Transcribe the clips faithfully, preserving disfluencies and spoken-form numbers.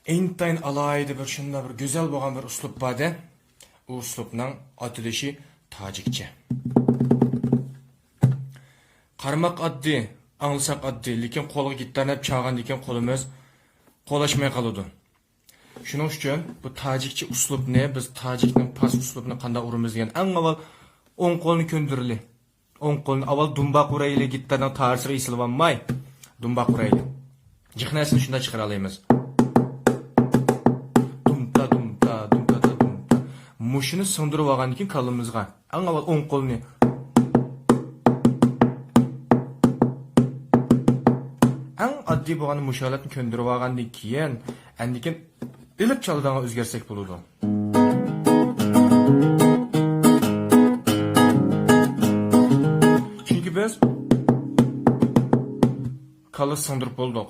ئىنتايىن ئالاھىدە بىر، شۇنداق بىر گۈزەل بولغان بىر ئۇسلۇب بار-دە. ئۇ ئۇسلۇبنىڭ ئاتىلىشى تاجىكچە. قارىماق ئاددىي، ئاڭلىساق ئاددىي، لېكىن قولغا گىتارنى ئېلىپ چالغاندىن كېيىن قولىمىز قول ئاچماي قالىدۇ. شۇنىڭ ئۈچۈن بۇ تاجىكچە ئۇسلۇبنى، بىز تاجىكنىڭ پاس ئۇسلۇبىنى قانداق ئۇرىمىز دېگەن، ئەڭ ئاۋۋال ئوڭ قولنى كۆندۈرىلى. ئوڭ قولنى ئاۋۋال دۇمباق ئۇرايلى، گىتارنىڭ تارىسىغا ئېسىلىۋالماي دۇمباق ئۇرايلى. جىق نەرسىنى شۇنداق چىقىرالايمىز. دۇمتا، دۇمتا، دۇمتا، تا، دۇمتا. مۇشۇنى سىڭدۈرۈپ ئالغاندىن كېيىن كاللىمىزغا ئەڭ ئاۋۋال ئوڭ قولنى، ئەڭ ئاددىي بولغان مۇشۇ ھالەتنى كۆندۈرۈپ ئالغاندىن كېيىن، ئاندىن كېيىن ئېلىپ چالىدىغانغا ئۆزگەرتسەك بولىدۇ. چۈنكى بىز كاللا سىڭدۈرۈپ بولدۇق.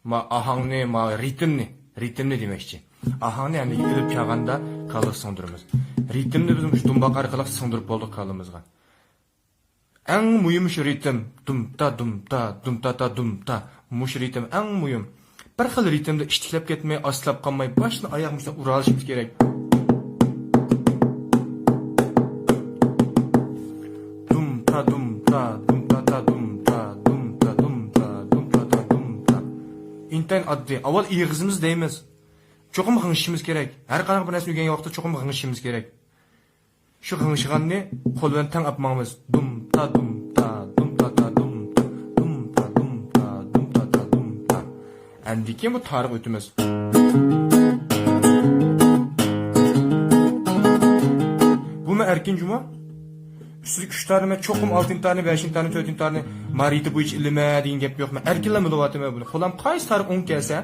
ما ئاھاڭنى، ما رىتىمنى، رىتىمنى دېمەكچى. ئاھاڭنى ئەمدى ئېلىپ چالغاندا كاللا سىڭدۈرىمىز. رىتىمنى بىز مۇشۇ دۇمباق ئارقىلىق سىڭدۈرۈپ بولدۇق كاللىمىزغا. ئەڭ مۇھىمى شۇ رىتىم. دۇمتا، دۇمتا، دۇمتا، تا، دۇمتا. مۇشۇ رىتىم ئەڭ مۇھىم. بىر خىل رىتىمدا ئىتتىكلەپ كەتمەي، ئاستىلاپ قالماي، باشتىن ئاياغ مۇشۇنداق ئۇرالىشىمىز كېرەك. دۇمتا، دۇمتا، دۇمتا، تا، دۇمتا، دۇمتا، دۇمتا، دۇمتا، تا، دۇمتا. ئىنتايىن ئاددىي. ئاۋۋال ئېغىزىمىز دەيمىز. چوقۇم غىڭشىشىمىز كېرەك. ھەر قانداق بىر نەرسىنى ئۆگەنگەن ۋاقىتتا چوقۇم غىڭشىشىمىز كېرەك. شۇ غىڭشىغاننى قول بىلەن تەڭ ئاپماڭمىز. دۇمتا، دۇمتا، دۇمتا، تا، دۇمتا، دۇمتا، دۇمتا، دۇمتا، تا، دۇمتا. ئەندىكىن بۇ تارىغا ئۆتىمىز. بۇمۇ ئەركىن جۇمۇ. ئۈستىدىكى ئۈچ تارنى مەن چوقۇم ئالتىنچى تارنى، بەشىنچى تارنى، تۆتىنچى تارنى مارىيىتى بويىچە ئىلىمە دېگەن گەپ يوق. مەن ئەركىنلا بىلىۋاتىمەن بۇنى. قولام قايسى تارىغا ئوڭ كەلسە.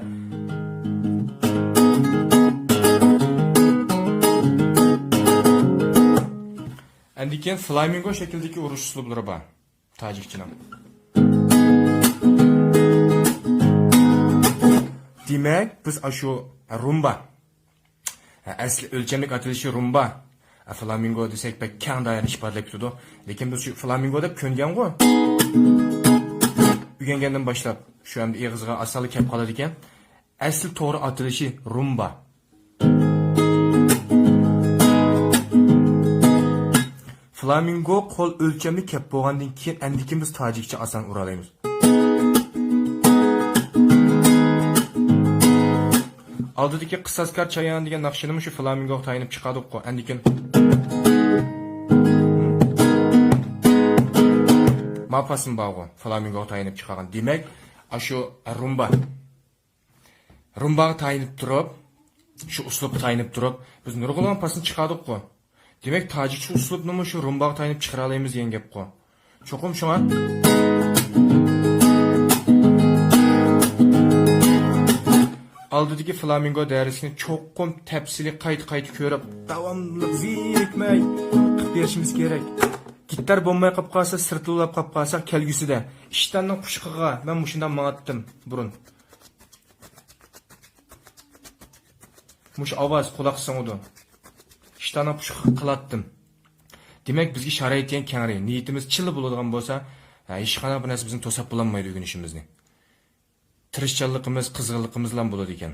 ئەندىكىن فلامىنگو شەكلىدىكى ئۇرۇش ئۇسلۇبلىرى بار تاجىكچىنىڭ. دېمەك، بىز ئاشۇ رومبا، ھە، ئەسلى ئۆلچەملىك ئاتىلىشى رومبا. ھە، فلامىنگو دېسەك بەك كەڭ دائىرىنى ئىپادىلەپ كېتىدۇ. لېكىن بىز شۇ فلامىنگو دەپ كۆنگەنغۇ. ئۆگەنگەندىن باشلاپ شۇ ئەمدى ئېغىزغا ئاسانلا كەپ قالىدىكەن. ئەسلى توغرا ئاتىلىشى رومبا. فلامىنگو قول ئۆلچەملىك كەپ بولغاندىن كېيىن ئەندىكىن بىز تاجىكچە ئاسان ئۇرالايمىز. ئالدىدىكى قىسساسكار چايان دېگەن ناخشىنىمۇ شۇ فلامىنگوغا تايىنىپ چىقاردۇققۇ. ئەندىكىن ما پاسمۇ بارغۇ، فلامىنگوغا تايىنىپ چىقارغان. دېمەك، ئاشۇ رومبا. رومباغا تايىنىپ تۇرۇپ، شۇ ئۇسلۇبقا تايىنىپ تۇرۇپ، بىز نۇرغۇنلىغان پاسنى چىقاردۇققۇ. دېمەك، تاجىكچە ئۇسلۇبنىمۇ شۇ رومباغا تايىنىپ چىقىرالايمىز دېگەن گەپقۇ. چوقۇم شۇڭا ئالدىدىكى فلامىنگو دەرسىنى چوقۇم تەپسىلىي قايتا-قايتا كۆرۈپ، داۋاملىق زېرىكمەي قىلىپ بېرىشىمىز كېرەك. گىتار بولماي قاپ قالسا، سىرتلىۋاپ قاپ قالساق، كەلگۈسىدە ئىشتاننىڭ قۇشىقىغا مەن مۇشۇنداق ماڭاتتىم بۇرۇن. مۇشۇ ئاۋاز قۇلاققا سىڭىدۇ. ئىشتاننىڭ قۇشىقىغا قىلاتتىم. دېمەك، بىزگە شارائىت دېگەن كەڭرى، نىيىتىمىز چىللا بولىدىغان بولسا، ھە، ھېچقانداق بىر نەرسە بىزنى توساپ بولالمايدۇ ئۆگىنىشىمىزنى. تىرىشچانلىقىمىز، قىزغىنلىقىمىز بىلەن بولىدىكەن.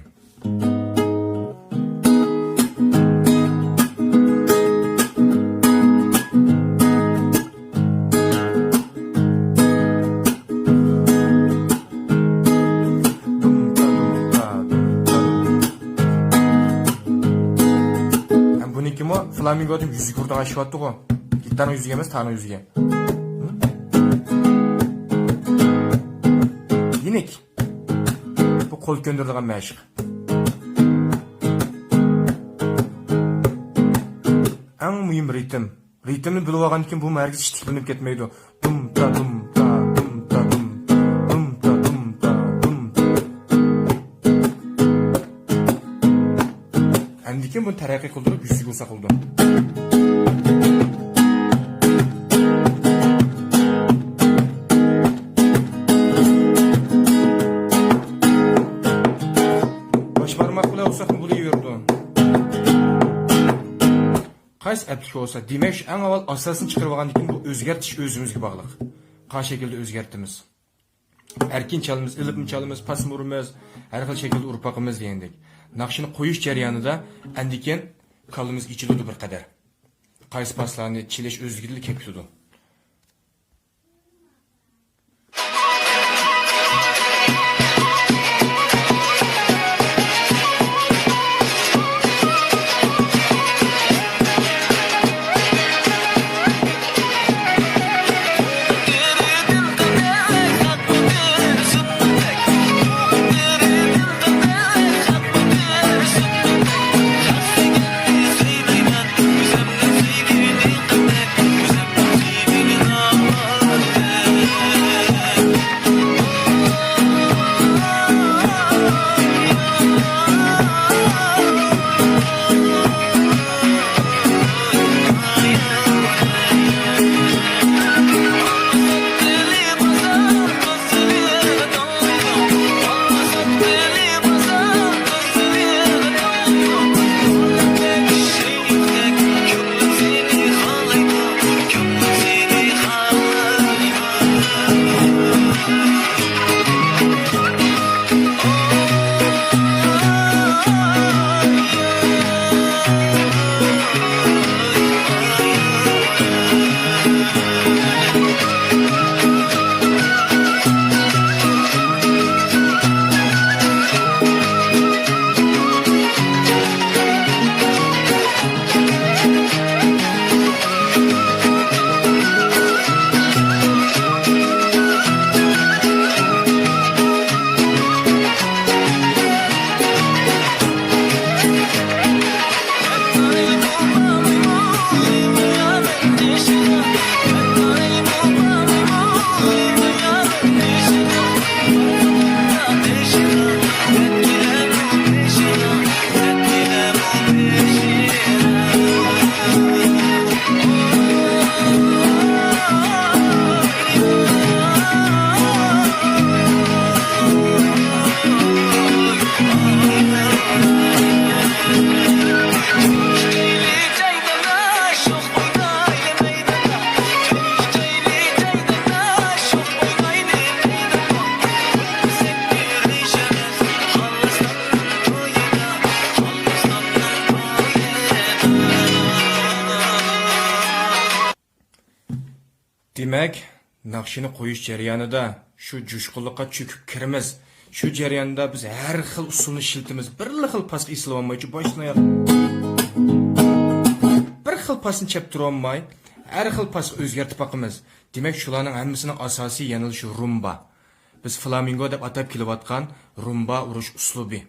ھەم بۇنىڭكىمۇ فلامىنگودىن يۈزگە ئۇرىدىغان ئىش بارتتىغۇ. گىتارنىڭ يۈزىگە ئەمەس، تارنىڭ يۈزىگە. يېنىك. بۇ قول كۆندۈرىدىغان مەشىق. ئەڭ مۇھىم رىتىم. رىتىمنى بىلىۋالغاندىن كېيىن بۇمۇ ھەرگىز ئىتتىكلىنىپ كەتمەيدۇ. دۇمتا، دۇمتا، دۇمتا، دۇمتا، دۇمتا، دۇمتا. ئەمدىكىن بۇنى تەرەققىي قىلدۇرۇپ يۈزگە ئۇرساق بولىدۇ. باش بارماق بىلەن ئۇرساقمۇ بولۇۋېرىدۇ. قايسى ئەپلىك بولسا، دېمەك، شۇ ئەڭ ئاۋۋال ئاساسنى چىقىرىۋالغاندىن كېيىن بۇ ئۆزگەرتىش ئۆزىمىزگە باغلىق. قانداق شەكىلدە ئۆزگەرتىمىز؟ ئەركىن چالىمىز، ئېلىپمۇ چالىمىز، پاسمۇ ئۇرىمىز، ھەر خىل شەكىلدە ئۇرۇپ باقىمىز دېگەندەك. ناخشىنى قويۇش جەريانىدا ئەندىكىن كاللىمىز ئېچىلىدۇ بىر قەدەر. قايسى پاسلارنى چېلىش ئۆزلۈكىدىنلا كېلىپ كېتىدۇ. دېمەك، ناخشىنى قويۇش جەريانىدا شۇ جۇشقۇنلۇققا چۆكۈپ كىرىمىز. شۇ جەرياندا بىز ھەر خىل ئۇسۇلنى ئىشلىتىمىز. بىرلا خىل پاسقا ئېسىلىۋالمايچۇ باشتىن ئاياغ. بىر خىل پاسنى چەپ تۇرۇۋالماي، ھەر خىل پاسقا ئۆزگەرتىپ باقىمىز. دېمەك، شۇلارنىڭ ھەممىسىنىڭ ئاساسى يەنىلا شۇ رومبا. بىز فلامىنگو دەپ ئاتاپ كېلىۋاتقان رومبا ئۇرۇش ئۇسلۇبى.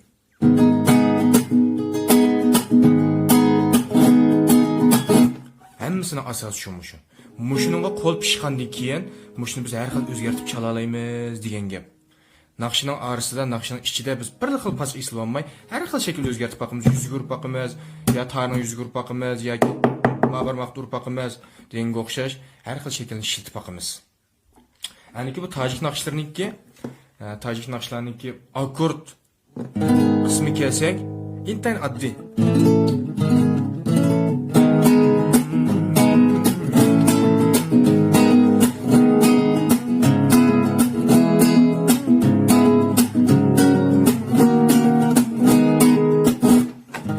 ھەممىسىنىڭ ئاساسى شۇ مۇشۇ. مۇشۇنىڭغا قول پىشقاندىن كېيىن، مۇشۇنى بىز ھەر خىل ئۆزگەرتىپ چالالايمىز دېگەن گەپ. ناخشىنىڭ ئارىسىدا، ناخشىنىڭ ئىچىدە بىز بىر خىل پاسقا ئېسىلىۋالماي، ھەر خىل شەكىلدە ئۆزگەرتىپ باقىمىز. يۈزگە ئۇرۇپ باقىمىز، يا تارنىڭ يۈزىگە ئۇرۇپ باقىمىز، ياكى ما بارماقتا ئۇرۇپ باقىمىز دېگەنگە ئوخشاش ھەر خىل شەكىلنى ئىشلىتىپ باقىمىز. ئەنىكى بۇ تاجىك ناخشىلىرىنىڭكى، ئە، تاجىك ناخشىلارنىڭكى ئاككورد قىسمى كەلسەك، ئىنتايىن ئاددىي.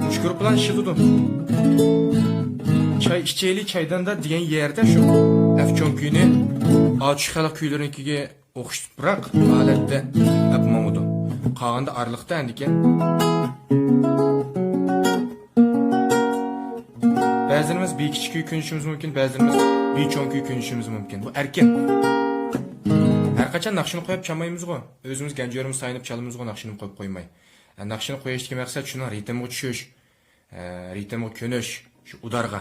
مۇشۇ گۇرۇپپىلارنى ئىشلىتىدۇ. چاي ئىچەيلى چايداندا دېگەن يەردە شۇ ئەفچون كۈيىنى ئاتۇش خەلق كۈيلىرىنىڭكىگە ئوخشىتىپراق ھالەتتە ئەپ ماڭىدۇ. قالغاندا ئارىلىقتا ئەندىكىن. بەزىلىرىمىز بى كىچىك كۈي كۆنۈشىمىز مۇمكىن، بەزىلىرىمىز بى چوڭ كۈي كۆنۈشىمىز مۇمكىن. بۇ ئەركىن. ھەر قاچان ناخشىنى قويۇپ چالمايمىزغۇ. ئۆزىمىز گەنجۈرىمىز تايىنىپ چالىمىزغۇ، ناخشىنى قويۇپ قويماي. ناخشىنى قويۇشتىكى مەقسەت شۇنىڭ رىتىمغا چۈشۈش. ئە، رىتىمغا كۆنۈش، شۇ ئۇدارغا.